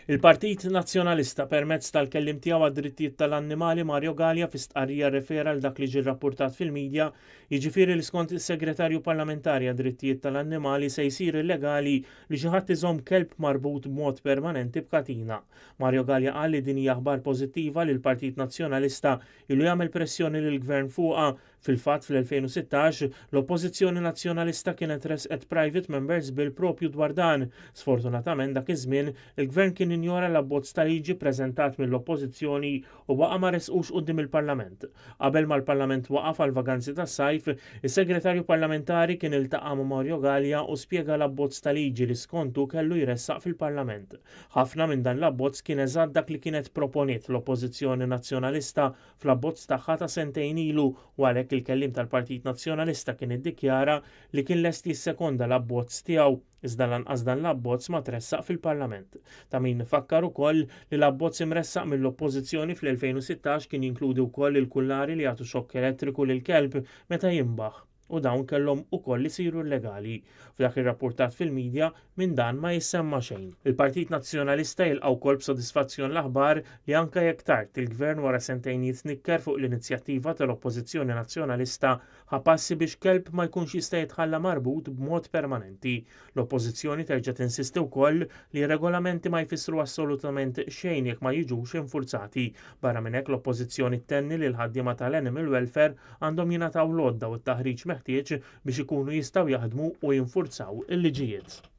Il-Partit Nazzjonalista permezz tal-kelliem tiegħu għad-drittijiet tal-annimali Mario Galea fi stqarrija rrefera għal dak li ġie rrappurtat fil-media, jiġifieri li skont is-Segretarju Parlamentari għad-Drittijiet tal-Annimali se jsir illegali li xi ħadd iżomm kelb marbut b'mod permanenti b'katina. Mario Galea qal li din hija aħbar pożittiva li l-Partit Nazzjonalista ilu jagħmel pressjoni lill-Gvern fuqha. Fil-fatt, fl-2016, l-Oppożizzjoni Nazzjonalista kienet ressqet Private Members Bill proprju dwar dan. Sfortunatament dak iż-żmien, il-Gvern kien injora l-abbozz ta' liġi ppreżentat mill-Oppożizzjoni u baqa' ma ressqux quddiem il-Parlament. Qabel ma l-Parlament waqaf għall-vaganzi tas-sajf, is-Segretarju Parlamentari kien iltaqa' ma' Mario Galea u spjega l-abbozz ta' liġi li skontu kellu jressaq fil-Parlament. Ħafna minn dan l-abbozz kien eżatt dak li kienet proponiet l-Oppożizzjoni Nazzjonalista fl-abbozz tagħha ta' sentejn ilu u għalhekk il-kelliem tal-Partit Nazzjonalista kien iddikjara li kien lest jissekonda l-abbozz tiegħu, iżda lanqas dan l-abbozz ma tressaq fil-Parlament. Ta' min ifakkar ukoll li l-abbozz imressaq mill-Oppożizzjoni fl-2016 kien jinkludi wkoll il-kullari li jagħtu xokk elettriku lill-kelb meta jinbaħ u dawn kellhom ukoll isiru illegali. F'dak irrappurtat fil-media, minn dan ma jissemma xejn. Il-Partit Nazzjonalista jilqa' wkoll b'sodisfazzjon l-aħbar li anke jekk tard, il-Gvern wara sentejn jitnikker fuq l-inizjattiva tal-Oppożizzjoni Nazzjonalista ħa passi biex kelb ma jkunx jista' jitħalla marbut b'mod permanenti. L-Oppożizzjoni terġa' tinsisti wkoll li r-regolamenti ma jfissru assolutament xejn jekk ma jiġux infurzati. Barra minn hekk l-Oppożizzjoni ttenni li l-ħaddiema tal-Animal Welfare għandhom jingħataw l-għodda u t-taħriġ meħtieġ biex ikunu jistgħu jaħdmu u jinfurzaw il-liġijiet.